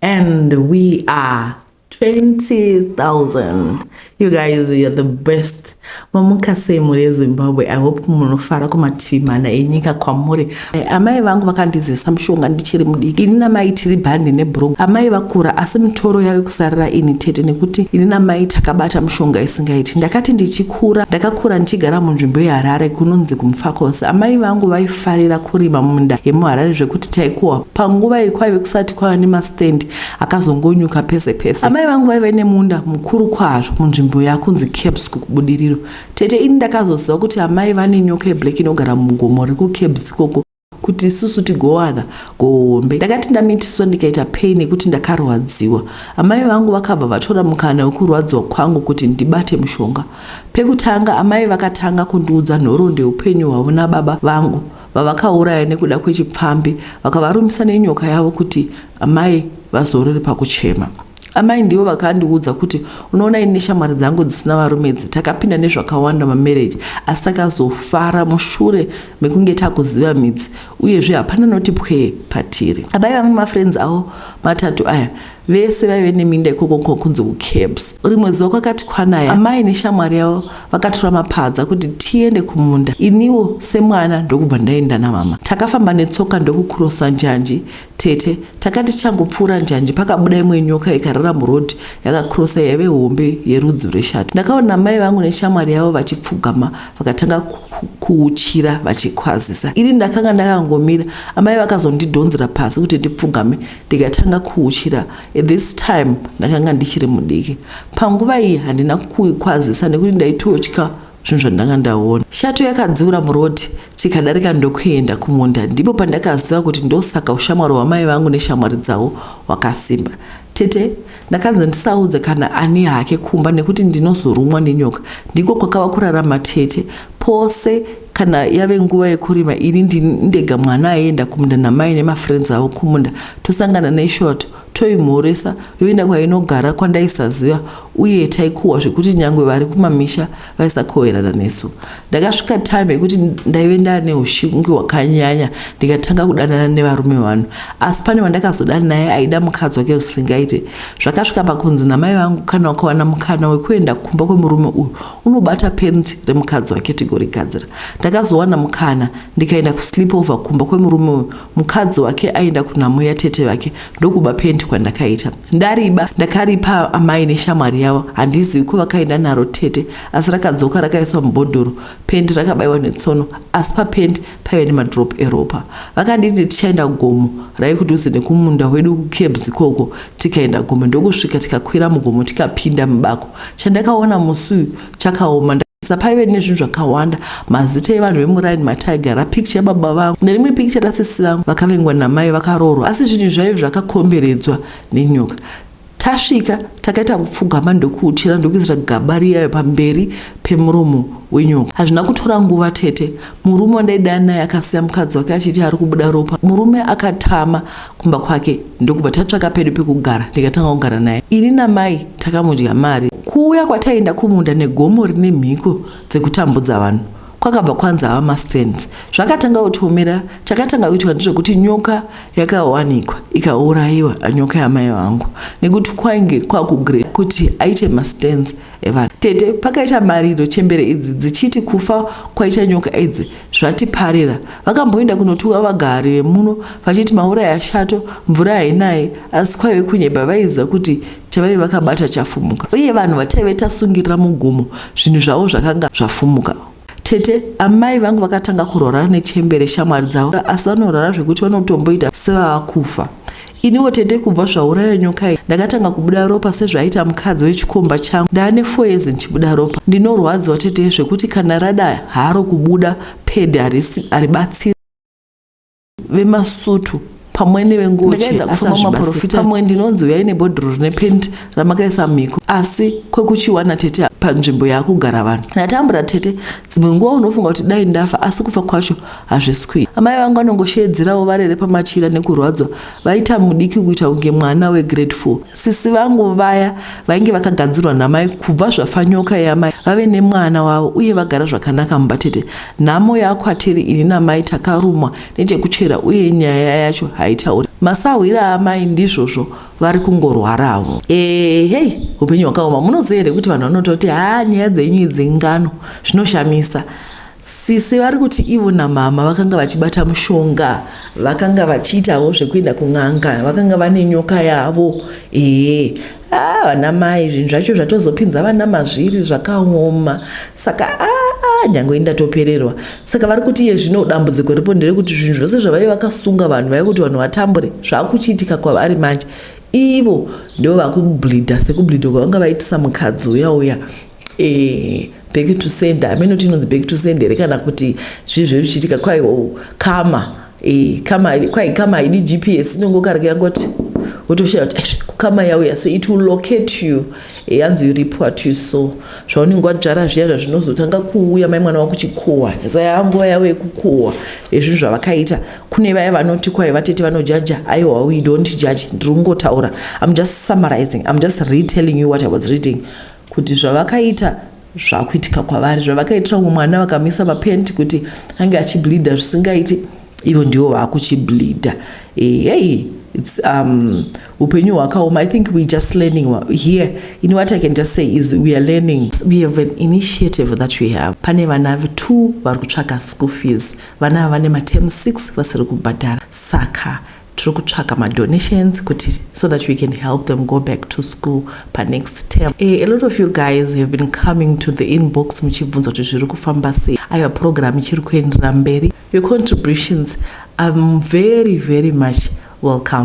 And we are 20,000. You guys, you're the best. Mamuka sei mhuri yeZimbabwe? I hope munofara kumativi mana enyika kwamuri. Amai vangu vakandizivisa mushonga ndichiri mudiki. Ini namai tiri bhandi nebhurugu. Amai vakura asi mitoro yave kusarira ini tete nekuti ini namai takabata mushonga isingaiti. Ndakati ndichikura, ndakakura ndichigara munzvimbo yeHarare kunonzi kuMufakose. Amai vangu vaifarira kurima munda yemuHarare zvekuti taikuhwa panguva iyi kwaive kusati kwava nemastand akazongonyuka pese pese. Amai vangu vaive nemunda mukuru kwazvo munzvimbo yakunzi Cabs kuBudiriro. Tete ini ndakazoziva kuti amai vane nyoka yeblack inogara mugomo rekuCabs ikoko kuti isusu tigowana gohombe. Ndakati ndamitiswa ndikaita pain yekuti ndakarwadziwa. Amai vangu vakabva vatora mukana wekurwadziwa kwangu kuti ndibate mushonga. Pekutanga amai vakatanga kundiudza nhoroondo yeupenyu hwavo nababa vangu vavakauraya nekuda kwechipfambi vakavarumisa nenyoka yavo kuti amai vazorore pakuchema. Amai ndivo vakandiudza kuti unoona ini neshamwari dzangu dzisina varume idzi takapinda nezvakawanda mamarriage asi takazofara mushure mekunge takuziva midzi uyezve hapana noti pwee patiri. Amai vangu nemafriends avo matatu aya vese vaive neminda ikoko kunzi kucabs. Rimwe zuva kwakati kwanaya amai neshamwari yavo vakatora mapadza kuti tiende kumunda iniwo semwana ndokubva ndaenda namama. Takafamba netsoka ndokukurosa njanji tete. Takati tichangopfuura njanji pakabuda imwe nyoka ikarara muroad yakakurosa yaive hombe yerudzi rweshato. Ndakaona mai vangu neshamwari yavo vachipfugama vakatanga kuuchira vachikwazisa. Ini ndakanga ndakangomira amai vakazondidhonzera pasi kuti ndipfugame ndikatanga kuuchira. At this time ndakanga ndichiri mudiki. Panguva iyi handina kuikwazisa nekuti ndaitotya zvinhu zvandanga ndaona. Shato yakadziura muroad tikadarika ndokuenda kumunda. Ndipo pandakaziva kuti ndosaka ushamwari hwamai vangu neshamwari dzavo hwakasimba. Tete, ndakanzi ndisaudze kana ani hake kumba nekuti ndinozorumwa nenyoka. Ndiko kwakava kurarama tete. Pose kana yave nguva yekurima ini ndini ndega mwana aienda kumunda namai nemafriends avo kumunda tosangana neshoto toimhoresa yoenda kwainogara kwandaisaziva uye taikuhwa zvekuti nyangwe vari kumamisha vaisakohwerana nesu. Ndakasvika time yekuti ndaive ndane ushingi hwakanyanya ndikatanga kudanana nevarume vanhu asi pane wandakazodana naye aida mukadzi wake zvisingaite. Zvakasvika pakunzi namai vangu kana ukawana mukana wekuenda kumba kwemurume uyu unobata penti remukadzi wake tigorigadzira. Ndakazowana mukana ndikaenda kusleepover kumba kwemurume uyu mukadzi wake aenda kunhamo yatete vake ndokuba penti kwandakaita. Ndariba ndakaripa amai neshamwari yavo handizivi kwavakaenda naro tete asi rakadzoka rakaiswa mubhodhoro pendi rakabaiwa netsono asi papendi paive nemadrop eropa. Vakanditi tichaenda gomo raive kudhuze nekumunda wedu kucabs ikoko tikaenda gomo ndokusvika tikakwira mugomo tikapinda mubako. Chandakaona musi uyu chakaoma paive nezvinhu zvakawanda mazita evanhu vemuraini mataigara picture yababa vangu nerimwe picture rasisi vangu vakavengwa namai vakaroorwa asi zvinhu zvaive zvakakomberedzwa nenyoka. Tasvika takaita kupfugama ndokuuchira ndokuisira gaba riya pamberi pemuromo wenyoka. Hazvina kutora nguva tete, murume wandaidana naye akasiya mukadzi wake achiti ari kubuda ropa. Murume akatama kumba kwake ndokubva tatsvaka pedu pekugara ndikatanga kugara naye. Ini namai takamudya mari. Kuuya kwataienda kumunda negomo rine mhiko dzekutambudza vanhu kwakabva kwanzi ava mastands. Zvakatanga kutiomera, chakatanga kuitwa ndezvekuti nyoka yakawanikwa ikaurayiwa nyoka yamai vangu nekuti kwainge kwakugre kuti aite mastands evanhu. Tete pakaita mariro chembere idzi dzichiti kufa kwaita nyoka idzi zvatiparira. Vakamboenda kunotuka vagari vemuno vachiti mauraya shato mvura hainaye asi kwaive kunyeba vaiziva kuti chavaive vakabata chafumuka uye vanhu vataive tasungirira mugumo zvinhu zvavo zvakanga zvafumuka. Tete, amai vangu vakatanga kurwara nechembere shamwari dzavo asi vanorwara zvekuti vanotomboita sevava kufa. Iniwo tete kubva zvauraya nyoka iyi ndakatanga kubuda ropa sezvaiita mukadzi wechikomba changu. Ndaane 4 years ndichibuda ropa. Ndinorwadziwa tete zvekuti kana rada haro kubuda pad haribatsiri. Vemasutu pamwe nevenguo chena asi maprofita pamwe ndinonzi uyai nebhodhoro rine pendi ramakaisa mhiko asi kwekuchiwana tete panzvimbo yaakugara vanhu. Ndatambura tete dzimwe nguva unofunga kuti dai ndafa asi kufa kwacho hazvisi kuita. Amai vangu vanongosheedzerawo varere pamachira nekurwadzwa vaita mudiki kuita kunge mwana wegrade 4. Sisi vangu vaya vainge vakagadzirwa namai kubva zvafa nyoka yamai vave nemwana wavo uye vagara zvakanaka mumba tete. Nhamo yakwatiri ini namai takarumwa nechekuchera uye nyaya yacho haitauri. Masahwira amai ndizvozvo, vari kungorwaravo. Hei, upenyu hwakaoma. Munoziva here kuti vanhu vanototi, "Ha, nyaya dzenyu idzi ngano." Zvinoshamisa. Sisi vari kuti ivo namama vakanga vachibata mushonga, vakanga vachiitawo zvekuenda kun'anga, vakanga vane nyoka yavo. Ehe, ah, vana mai, zvinhu zvacho zvatozopinza vana mazviri, zvakaoma. Saka a nyange indatopererwa. Saka vari kuti iye zvino dambudziko ripo nderekuti zvinhu zvose zvavaive vakasunga vanhu vaive kuti vanhu vatambure zvaakuchiitika kwavari manje. Ivo ndo vakubleeda, sekubleeda kwavanga vaitisa mukadzi uya uya. Back to sender, amenoti inonzi back to sender here kana kuti zvii zviri zvichiitika? Kwaiwo karma, karma, kwai karma haidi GPS, inongokarika yangoti wotoshaya kuti karma yauya. So it will locate you. Yanzi you reap what you sow. Zvaunenge wadzvara zviya zvazvinozotanga kuuya. Mai mwana wakuchikohwa, saka yanguva yavo yekukohwa ezvinhu zvavakaita. Kune vaya vanoti kwai vatete vanojaja, aiwa, we don't judge. Ndiri kungotaura, I'm just summarizing, I'm just retelling you what I was reading, kuti zvavakaita zvakuitika kwavari. Zvavakaitira umwe mwana, vakamisa mapenti kuti ange achibleeda zvisingaiti, ivo ndivo vaakuchibleeda. Hei, it's upenyu hwakaoma. I think we just learning here. You know what I can just say is we are learning. We have an initiative that we have. Pane vana two vari kutsvaka school fees. Vana ava vane materm 6 vasiri kubhadhara, saka tiri kutsvaka madonations kuti so that we can help them go back to school panext term. A lot of you guys have been coming to the inbox muchibvunza kuti zviri kufamba sei. Aiwa, program ichiri kuenderera mberi. Your contributions are very, very much welcome.